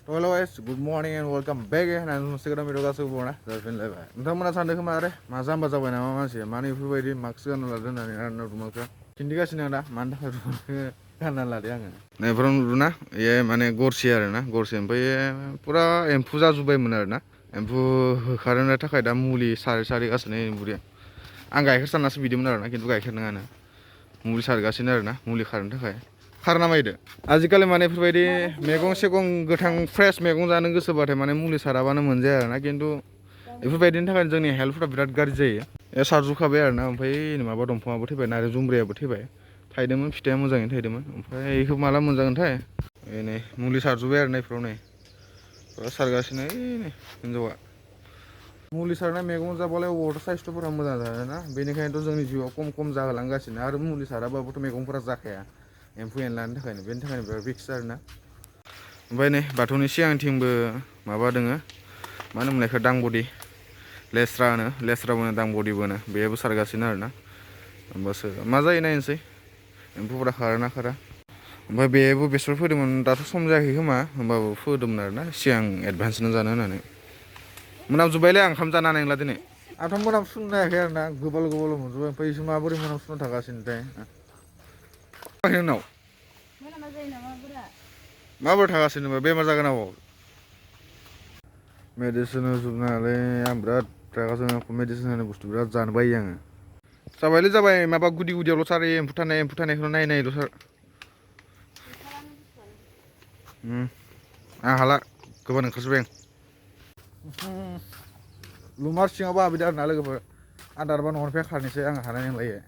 Hello guys, good morning and welcome back again. Nah, sekarang video kasih buana, jadi lebar. Entah mana sandi kemarin, masa baca buana mama sih. Mana itu beri maksud kan lalu nani anak rumah ke. Kini kasih nada, mana rumah ke kanan lari angin. Nah, from rumah, ya mana gorsi ada na, gorsi empat pura empu zazubai mana na. Empu karena tak ada muli sari kasih nih buri. Anggai kerja nasi video mana na, kintu gai kerja na. Muli sari kasih na, muli karena tak kayak. खारना मायदो आजिखालि माने बेफोरबायदि मैगं सेगं गोथां fresh मैगं जानो गोसोबाथाय माने मुलि साराबानो मोनजाया आरोना खिन्थु बेफोरबायदिनि थाखाय जोंनि हेल्थफोरा बिराद गाज्रि जायो सारजुखाबाय आरोना ओमफ्राय माबा दंफाङाबो थैबाय नारें जुमब्रायाबो थैबाय थायदोंमोन फिथाइया मोजाङैनो थायदोंमोन ओमफ्राय बेखौ माला मोनजागोनथाय नै मुलि सारजुबाय आरो नैफ्राव नै सारगासिनो नै हिनजावा मुलि सारनाय मैगं जाबालाय अबावथ' साइस्थ'फोरा मोजां जायोना बेनिखायनोथ' जोंनि जिउआव खम जाहोलांगासिनो आरो मुलि साराबाबोथ' मैगंफोरा जाखाया एम्फौ एनलानि थाखायनो बेनि थाखायनो बिराद रिक्स आरोना ओमफ्राय नै बाथौनि सिगांथिंबो माबा दोङो मा होनोमोनलाय बेखौ दांबदि लेस्रा होनो दांबदिबो होनो बेबो सारगासिनो आरोना होमबासो मा जायो नायनोसै एम्फौफोरा खारोना खारा ओमफ्राय बेबो बेसर फोदोंमोन दाथ' सम जायाखै खोमा होमबाबो फोदोंमोन आरोना सिगां एडभान्सनो जानो होननानै मोनामजोब्बायलै आं ओंखाम जानो हानाय नंला दिनै आंथ' मोनामसुनो हायाखै आरोना गोबाल मोनजोब्बाय ओमफ्राय इसोर माबोरै मोनामसुनो थागासिनोथाय उनाव माबोरै थागासिनो बेमार जागोन आव मेडिसिन होजोबनानै आं बिराद रागा जोंनाय मेडिसिन होनाय बुस्थु बिराद जानो बायो आङो जाबायलै जाबाय माबा गुदियावल' सार एम्फौ थानायखौल' नायल' सार आं हाला गोबां ओंखारजोब्बाय आं लुमार सिङावबो हाबैदो आरोना लोगोफोर आदारबा न'निफ्राय खारनोसै आं हानाय नंलायो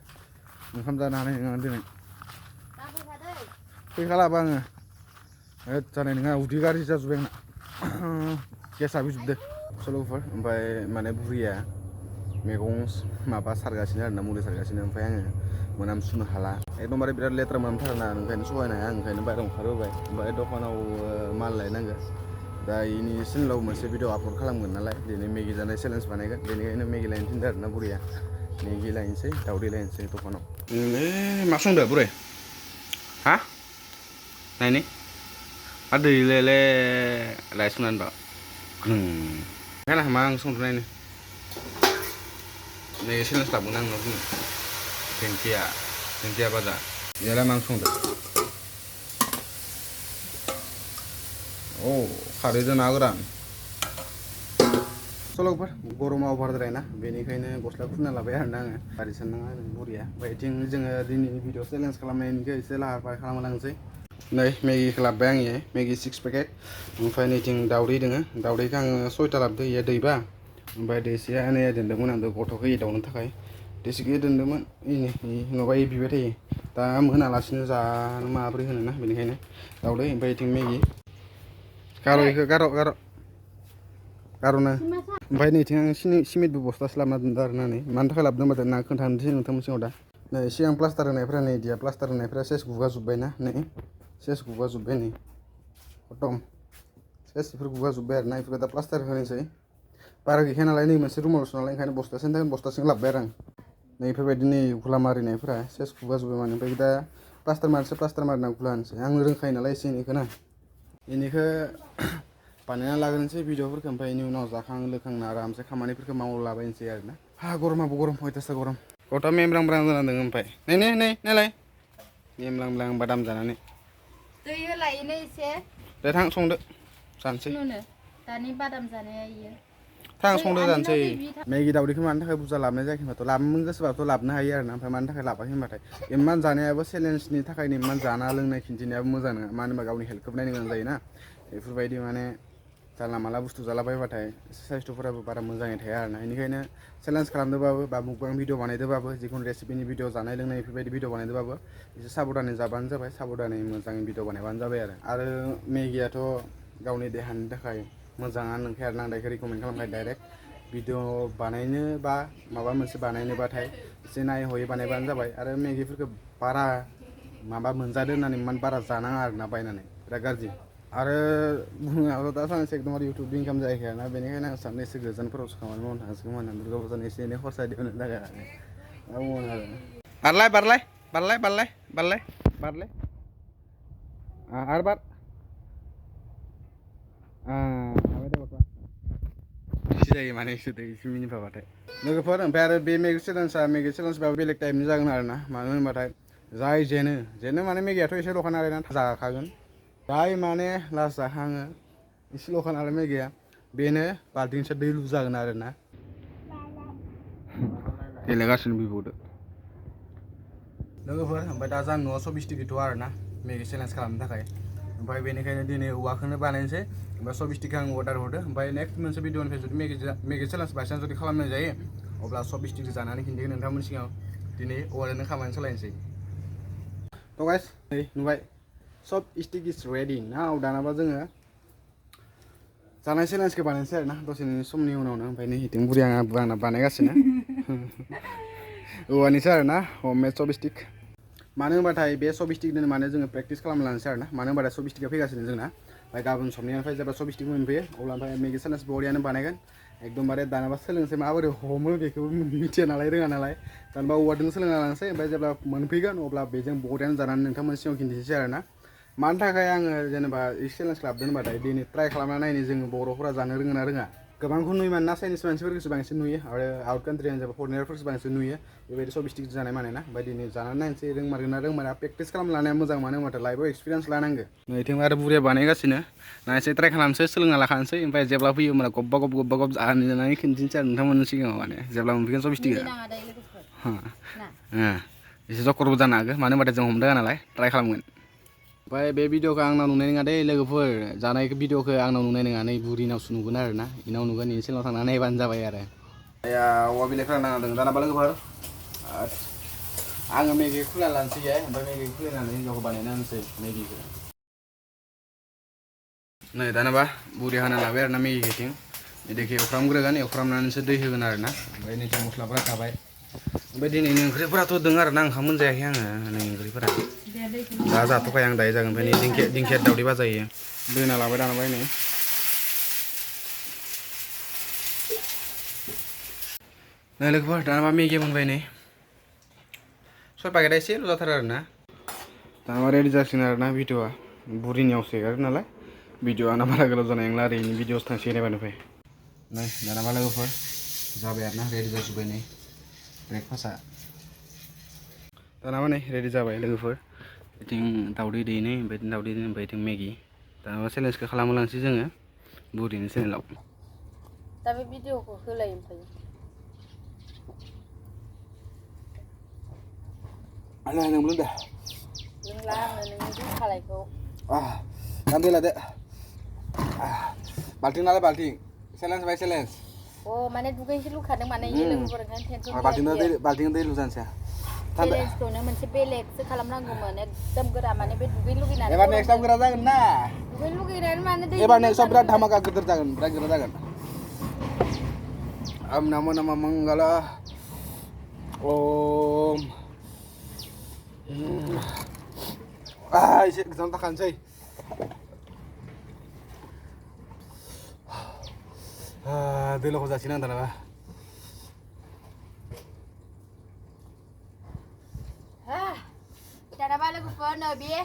ओंखाम जानो हानाय नङा दिनै फैखालाबो आङो जानाय नङा उदै गाज्रि जाजोब्बाय आंना गेस हाबहैजोबदो सल'फोर ओमफ्राय माने बुरैया मैगं माबा सारगासिनो आरोना मुलि सारगासिनो ओमफ्राय आङो मोनामसुनो हाला एकदमबारे बिराद लेथ्रा मोनामथारोना ओंखायनो सहायनो हाया ओंखायनो बाहेरायाव ओंखारबोबाय ओमफ्राय दखानाव माल लायनांगौ दा इनि चेनेलाव मोनसे भिडिअ आपल'ड खालामगोन नालाय दिनै मेगि जानाय चेलेन्ज बानायगोन बेनिखायनो मेगि लायनो थिनदों आरोना बुरैया मेगि लायनोसै दावदै लायनोसै दखानाव मा संदो बुरै हा नायनि दै लेले लायसुनानै बा kan मा आं संदो नायनो नै चेलेन्ज लाबोगोन आं उनाव बुङो दिंखिया भाजा बेयालाय मा संदो खारैजों ना गोरान सल'फोर गरमा अभारद्राय ना बेनिखायनो गस्ला खुना लाबाय आरोना आङो गारि साननाङा बरिया ओमफ्राय बिथिं जोङो दिनैनि भिडिअ चेलेन्ज खालामनायनिखौ एसे लाहार फाहार खालामलांसै नै मेगिखौ लाबोबाय आङो मेगि 6 पेकेट ओमफ्राय नैथिं दावदै दोङो दावदैखौ आङो 6टा लाबोदो इयो दैबा ओमफ्राय दैसेया नै दोन्दोंमोन आं गथ'खौ एदावनो थाखाय दैसेखौ दोन्दोंमोन नङाबा बिबाय थायो दा मोनालासिनो जानो माबोरै होनोना बेनिखायनो दावदै ओमफ्राय बिथिं मेगि गार'नो ओमफ्राय नैथिं आं सिमेन्टबो बस्थासे लाबोना दोनदों आरोना नै मानि थाखाय लाबोदों होनबाथाय ना खोन्थानोसै नोंथांमोन सिगाङाव दा नै सिगां प्लास्टार होनायफ्रा नै इदिया प्लास्टार होनायफ्रा सेस गुगाजोब्बायना नै सेस गुगाजोब्बाय नै खतम सेस बेफोर गुगाजोब्बाय आरोना बेफोरखौ दा प्लास्टार होनोसै बारा गैखाया नालाय नै मोनसे रुमावल'सो नालाय ओंखायनो बस्थासेनि थाखाय बस्थासेखौ लाबोबाय आरो आं नै बेफोरबायदि नै गुला मारिनायफोरा सेस गुगाजोब्बाय माने ओमफ्राय दा प्लास्टार मारिना गुला होनोसै आं रोंखायो नालाय एसे एनैखौ ना बेनिखौ बानायना लाग्रोनोसै भिडिअफोरखौ ओमफ्राय बेनि उनाव जाखां लोखांना आरामसे खामानिफोरखौ मावलाबायनोसै आरोना गरमाबो गरम अयथासार गरम गथा मेमब्रां जाना दङ ओमफ्राय नायलाय मेमब्रां बादाम जानानै दै होलायनो एसे दे थां संदो जानोसै दानि बादाम जानाया इयो थां संदो जानोसै मेगि दावदैखौ मानि थाखाय बुरजा लाबोनाय जायाखै होनबाथ' लाबोनो गोसोबाथ' लाबोनो हायो आरोना ओमफ्राय मानि थाखाय लाबाखै होनबाथाय इमान जानायाबो चेलेन्जनि थाखायनो इमान जाना लोंनाय खिन्थिनायाबो मोजां नङा मानो होनबा गावनि हेल्थखौबो नायनो गोनां जायोना बेफोरबायदि माने जानला माला बुस्थु जालाबायबाथाय साइस्थ'फोराबो बारा मोजाङै थाया आरोना बेनिखायनो चेलेन्ज खालामदोंबाबो बा मुकबां भिडिअ बानायदोंबाबो जिखुनु रेसिपिनि भिडिअ जानाय लोंनाय बेफोरबायदि भिडिअ बानायदोंबाबो एसे साबधानै जाबानो जाबाय साबधानै मोजाङै भिडिअ बानायबानो जाबाय आरो मेगियाथ' गावनि देहानि थाखाय मोजाङानो नंखाया आरोना आं दायो रिकमेन्ड खालामखायो डाइरेक्ट भिडिअ बानायनो बा माबा मोनसे बानायनोबाथाय एसे नायहयै बानायबानो जाबाय आरो मेगिफोरखौ बारा माबा मोनजादो होननानै इमान बारा जानाङा आरोना बायनानै बिराद गाज्रि आरो बुङाबो दा साननैसो एकदमबारे इउटुब इनकाम जायाखै आरोना बेनिखायनो आं साननै एसे गोजानफोरावसो खामानि मावनो थांसिगोन होननानै दुर्गा फुजानि एसे एनै खरसा दिहुननो थाखाय बारलाय आरो बार हाबाय दे गथ'आ बिदि जायो माने इसोर एसे मिनिफाबाथाय लोगोफोर ओमफ्राय आरो बे मेगि चेलेन्जबाबो बेलेग टाइपनि जागोन आरोना मानो होनबाथाय जाय जेनो माने मेगियाथ' एसेल'खा नालाय ना जाखागोन जाय माने लास्ट जाखाङो एसेल'खा नालाय मेगिया बेनो बाल्थिंसे दै लुजागोन आरोना गेलेगासिनो बिब'दो लोगोफोर ओमफ्राय दा जों न'आव 24 गैथ'आ आरोना मेगि चेलेन्ज खालामनो थाखाय ओमफ्राय बेनिखायनो दिनै औवाखौनो बानायनोसै ओमफ्राय 24 आं अर्डार हरदो ओमफ्राय नेक्स्ट मोनसे भिडिअनिफ्राय जुदि मेगि चेलेन्ज बायसान्स जुदि खालामनाय जायो अब्ला 24 जानानै खिन्थिगोन नोंथांमोननि सिगाङाव दिनै औवाजोंनो खामानि सालायनोसै थ' गाइस नै नुबाय सब स्टिक इज रेडि नाव दानाबा जोङो जानाय चेलेन्जखौ बानायनोसै आरोना दसेनि समनि उनावनो ओमफ्राय नै हिथिं बुरिया आंना बानायगासिनो औवानिसो आरोना हममेड सब स्टिक मानो होनबाथाय बे सब स्टिकजों माने जोङो प्रेक्टिस खालामना लानोसै आरोना मानो होनबाथाय सब स्टिकआ फैगासिनो जोंना ओमफ्राय गाबोन समनिफ्राय जेब्ला सब स्टिक मोनफैयो अब्ला ओमफ्राय मेगि चेलेन्ज बरियानो बानायगोन एकदमबारे दानाबा सोलोंसै माबोरै हमो बेखौबो मिथिया नालाय रोङा नालाय दानबा औवाजों सोलोंना लानोसै ओमफ्राय जेब्ला मोनफैगोन अब्ला बेजों बरियानो जानानै नोंथांमोननि सिगाङाव खिन्थिसै आरोना मानि थाखाय आङो जेनेबा चेलेन्ज खालामदों होनबाथाय दिनै ट्राइ खालामना नायनो जोङो बर'फोरा जानो रोङो ना रोङा गोबांखौ नुयो मानोना चाइनिस मानसिफोरखौसो बांसिन नुयो आरो आउट कान्ट्रियानो जाबा फरेनारफोरसो बांसिन नुयो बेबायदि सब स्टिक जानाय माने ना ओमफ्राय दिनै जानानै नायनोसै रोंमारगोन ना रोंमारा प्रेक्टिस खालामना लानाया मोजां मानो होनबाथाय लाइफआव एक्सपिरियेन्स लानांगौ नैथिं आरो बुरिया बानायगासिनो नायसै ट्राइ खालामसै सोलोंना लाखानोसै ओमफ्राय जेब्ला फैयो होमब्ला गब्बा गब जानानै खिन्थिनोसै आरो नोंथांमोननि सिगाङाव माने जेब्ला मोनफैगोन सब स्टिकआ एसे जकरबो जानो हागौ मानो होनबाथाय जों हमदों नालाय ट्राइ खालामगोन ओमफ्राय बे भिडिअखौ आंनाव नुनाय नङा दे लोगोफोर जानाय भिडिअखौ आंनाव नुनाय नङा नै बुरिनावसो नुगोन आरोना इनाव नुगोन इनि चेनेलाव थांनानै नायबानो जाबाय आरो औवा बिलाइफोरा नांना दं दानाबा लोगोफोर आङो मेगि खुलिना लानोसै ओमफ्राय मेगि खुलिनानै हिन्जावखौ बानायना होनोसै मेगिखौ नै दानाबा बुरि हाना लाबाय आरोना मेगिथिं बिदिखौ एवफ्रामग्रोगोन एवफ्रामनानैसो दै होगोन आरोना ओमफ्राय नैथिं मस्लाफोरा थाबाय ओमफ्राय दिनैनि ओंख्रिफोराथ' दङ आरोना ओंखाम मोनजायाखै आङो नै ओंख्रिफोरा दा जाथ'खाय आं दायो जागोन ओमफ्राय नै दिंखिया दावदै भाजा होयो दै होना लाबाय दानाबाय नै लोगोफोर दानाबा मेगि मोनबाय नै सय पाकेटा एसे लुजाथारो आरोना दानाबा रेडि जासिगोन आरोना भिडिअआ बुरिनियावसो हेगारगोन नालाय भिडिअ आंना बारा गोलाव जानाय नंला ओरैनो भिडिअसो थांसिगोन एबारनिफ्राय नै दानाबा लोगोफोर जाबाय आरोना रेडि जाजोब्बाय नै ब्रेकफास्टआ दानाबा नै रेडि जाबाय लोगोफोर बिथिं दावदै दैनै ओमफ्राय दावदै दै ओमफ्राय बिथिं मेगि दानाबा चेलेन्जखौ खालामलांसै जोङो बुरिनि चेनेलाव दा बे भिडिअखौ होलाय ओमफ्राय आंना नोंबो दे लोंला आङो नोंनि दै खालायखौ दै लादो बाल्थिं नालाय बाल्थिं चेलेन्ज बाय चेलेन्ज माने दुगैनोसो लुखादों माने इयो लोगोफोर ओंखायनो टेनसन बाल्थिं दै लुजानोसै चेलेन्जखौनो मोनसे बेलेगसो खालामनांगौमोन एकदम गोरा माने बे दुगैनो लुगैनानै एबार नेक्स्ट टाइम गोरा जागोन ना दुगैनो लुगैनानै माने दै एबार नेक्स्टआव बिराद धामाका गिदिर जागोन बिराद गोरा जागोन ओम नमो नमः मंगल ओम एसे गोजानाव थाखानोसै दै लखौ जासिगोन आं दानाबा दानाबा लोगोफोर नै बे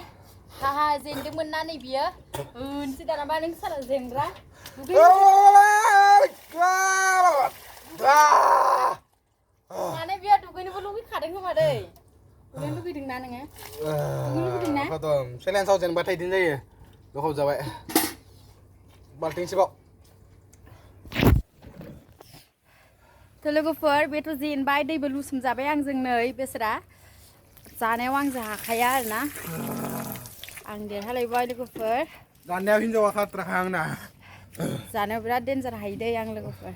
हाहा जेनदोंमोन ना नै बियो होनसै दानाबा नों सारा जेनग्रा माने बियो दुगैनोबो लुगैखादों खोमा दै दुगैनो लुगैदोंना नोङो दुगैनो लुगैदोंना चेलेन्जआव जेनबाथाय बिदिनो जायो दखब जाबाय बाल्थिंसेबाव थ' लोगोफोर बेथ' जेनबाय दैबो लुसोमजाबाय आंजों नै बेसरा जानायाव आंजों हाखाया आरोना आं देरहालायबाय लोगोफोर जानायाव हिन्जावा खाथ्राखा आंना जानायाव बिराद डेन्जार हायो दै आं लोगोफोर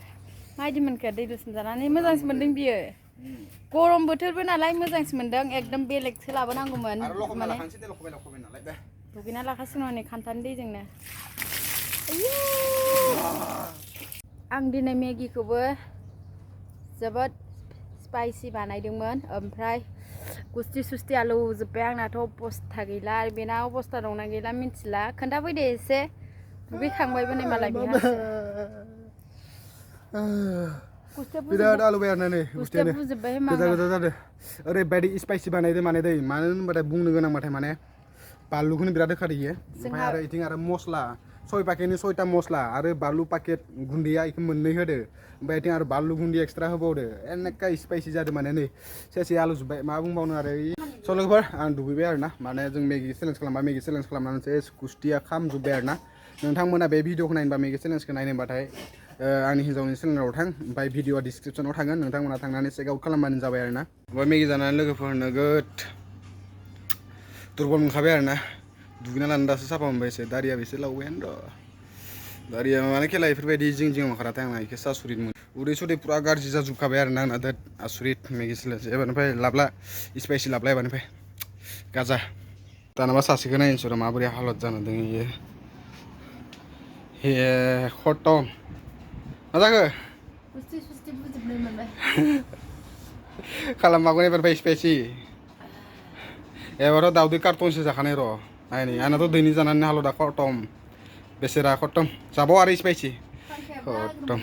माबायदि मोनखो दै लुसोमजानानै मोजांसो मोनदों बियो गरम बोथोरबो नालाय मोजांसो मोनदों एकदम बेलेगसो लाबोनांगौमोन माने दुगैना लाखासिगोन नै खान्थानि दैजोंनो आं दिनै मेगिखौबो जोबोद स्पाइसि बानायदोंमोन ओमफ्राय गुस्थि सुस्थि आलु होजोब्बाय आंनाथ' अबस्था गैला आरो बेना अबस्था दंना गैला मिथिला खोन्थाफैदो एसे दुगैखांबायबो नै मालाय बिहासो बिराद आलु बाय आरोना नै गुस्थिया बुजोब्बाय गोजा गोजा जादों ओरैबायदि स्पाइसि बानायदों माने दै मानो होनबाथाय बुंनो गोनांबाथाय माने बानलुखौनो बिराद होखादों इयो ओमफ्राय आरो इथिं आरो मस्ला 6 packetनि 6टा मस्ला आरो बानलु packet गुन्दैया इखो मोननै होदो ओमफ्राय इथिं आरो बानलु गुन्दै एक्सट्रा होबावदो एनेका स्पाइसि जादो माने नै सेसे आलु जोब्बाय मा बुंबावनो आरो स' लोगोफोर आं दुगैबाय आरो ना माने जों मेगि चेलेन्ज खालामबाय मेगि चेलेन्ज खालामनानै गुस्थिया खामजोब्बाय आरो ना नोंथांमोना बे भिडिअखौ नायनोबा मेगि चेलेन्जखौ नायनोबाथाय आंनि हिन्जावनि चेनेलाव थां ओमफ्राय भिडिअआ डिसक्रिपसनाव थागोन नोंथांमोना थांनानै चेक आउट खालामबानो जाबाय आरो ना ओमफ्राय मेगि जानानै लोगोफोर नोगोद दुरबल मोनखाबाय आरो ना दुगैना लानानै दासो साफा मोनबाय एसे दारियाबो एसे लावबायानो र' दारिया माने खेला बेफोरबायदि जिं जिङाव ओंखाराथाय आंना इखो आसुरित मोनो उदै सुदै पुरा गाज्रि जाजोबखाबाय आरो ना आंना दा आसुरित मेगि चेलेन्ज एबारनिफ्राय लाब्ला स्पाइसि लाब्ला एबारनिफ्राय गाजा दानाबा सासेखौ नायनोसै र' माबोरै हालत जाना दङ इयो हे खतम मा जाखो गुस्थि सुस्थि बुजोबनो मोनबाय खालामबागोन एबारनिफ्राय स्पाइसि एबाराव दाउदै कार्टनसो जाखानाय र' नायनै आंनाथ' दैनि जानानै हालदा खतम बेसेरा खतम जाबाव आरो स्पाइसि खतम